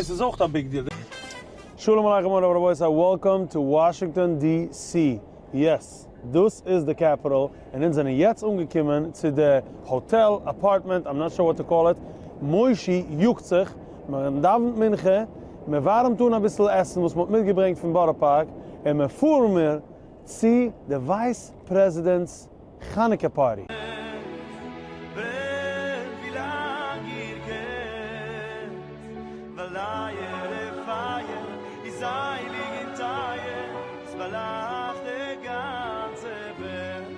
דאס איז אויך א big deal. שלום עליכם מורי ורבותי, welcome to Washington DC. Yes, דאס איז די capital, און אונז זענען יעצט אנגעקומען צו די hotel, apartment, I'm not sure what to call it. מושי יאגט זיך, מען דאווענט מנחה, מען ווארעמט אן אביסל עסן וואס מען האט מיטגעברענגט פון בארא פארק, און מען פארן מיר צו די vice president's חנוכה party. ברענט ווי לאנג איר קענט, ווייל אייערע פייער איז הייליג און טייער, ס'באלייכט די גאנצע וועלט.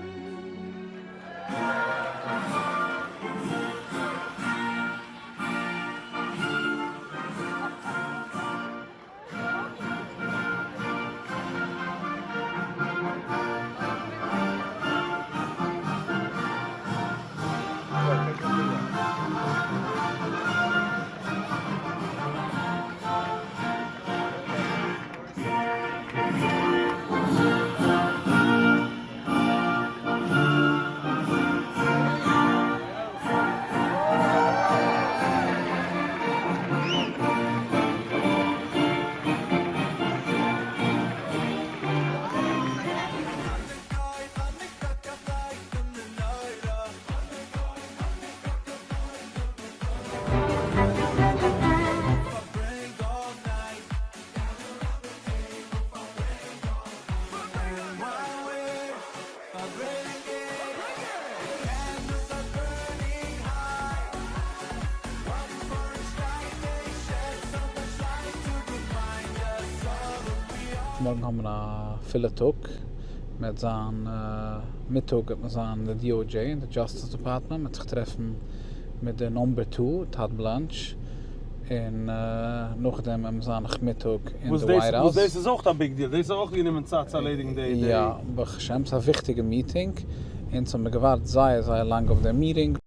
מארגן האבן מיר א פילע טאג, מען וועט זיין מיטאג וועט מען זיין אין די DOJ אין די Justice Department, מען וועט זיך טרעפן מיט די number two טאד בלענטש, און נאכדעם וועט מען זיין נאכמיטאג אין די White House. וואס דאס איז אויך א big deal, דאס איז אויך גענומען צייט צו ערלעדיגן די. יא, ברוך השם, ס'איז א וויכטיגע meeting, אונז האבן מיר געווארט זייער זייער לאנג אויף די meeting.